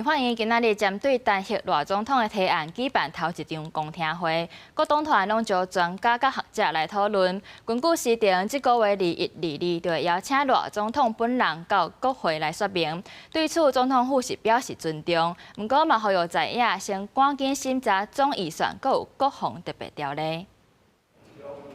立法院今仔日針對彈劾賴總統的提案舉辦頭一場公聽會，各黨團攏招專家佮學者來討論。根據時程，這個月21、22就會邀請賴總統本人到國會來說明。對此，總統府是表示尊重，毋過嘛呼籲在野先趕緊審查總預算，閣有國防特別條例。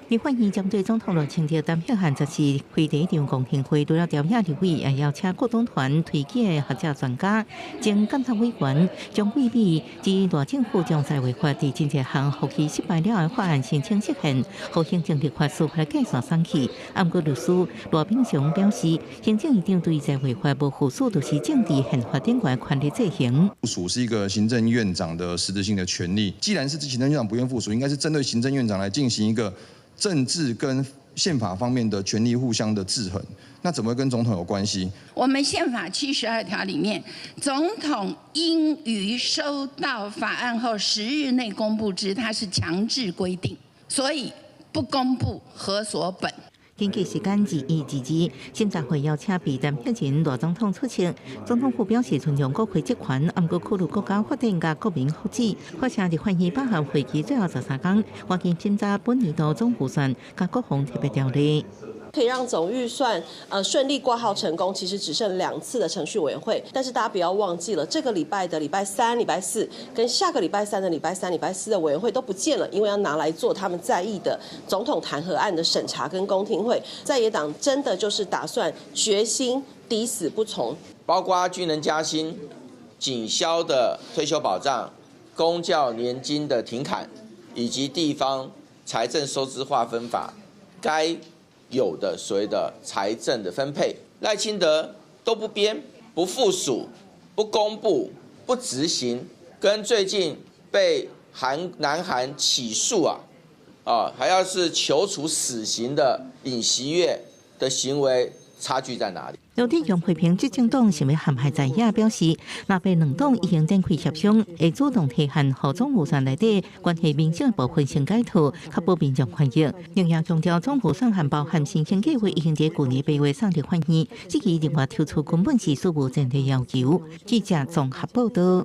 立法院針對總統賴清德彈劾案，這是開第一場公聽會，除了朝野立委，也邀請各黨團推薦的學者專家、前監察委員張桂美及賴政府將在違法佇真濟項予去失敗了的法案申請釋憲，予行政立法司法的界線鬆去。毋過律師賴炳雄表示，行政院長對在違法無附屬，就是政治憲法頂懸權力制衡。副署是一個行政院長的實質性的權力，既然是行政院長不願副署，應該是針對行政院長來進行一個政治跟憲法方面的權力互相的制衡，那怎麼會跟總統有關係？我們憲法72條裡面，總統應於收到法案後10日內公布之，它是強制規定，所以不公布何所本？根據時間21、22，審查會邀請被彈劾人賴總統出席。總統府表示尊重國會職權，毋過考慮國家發展佮國民福祉。發聲立法院8號會期最後13天，趕緊審查本年度總預算佮國防特別條例。可以讓總預算順利掛號成功，其實只剩兩次的程序委員會。但是大家不要忘記了，這個禮拜的禮拜三、禮拜四跟下個禮拜三的禮拜三、禮拜四的委員會都不見了，因為要拿來做他們在意的總統彈劾案的審查跟公聽會。在野黨真的就是打算決心抵死不從，包括軍人加薪、警消的退休保障、公教年金的停砍，以及地方財政收支劃分法，該有的所謂的財政的分配，賴清德都不編、不附屬、不公布、不執行，跟最近被南韓起訴啊，還要是求處死刑的尹錫悅的行為差距在哪裡？盧哲雄批評執政黨想欲陷害在野，表示藍白兩黨已經展開協商，會主動提案，予總預算內底關係民生的部分先解套，確保民眾權益。另外強調總預算案包含新興計劃已經佇舊年8月送立法院，這期另外抽出根本是史無前例要求。記者綜合報道。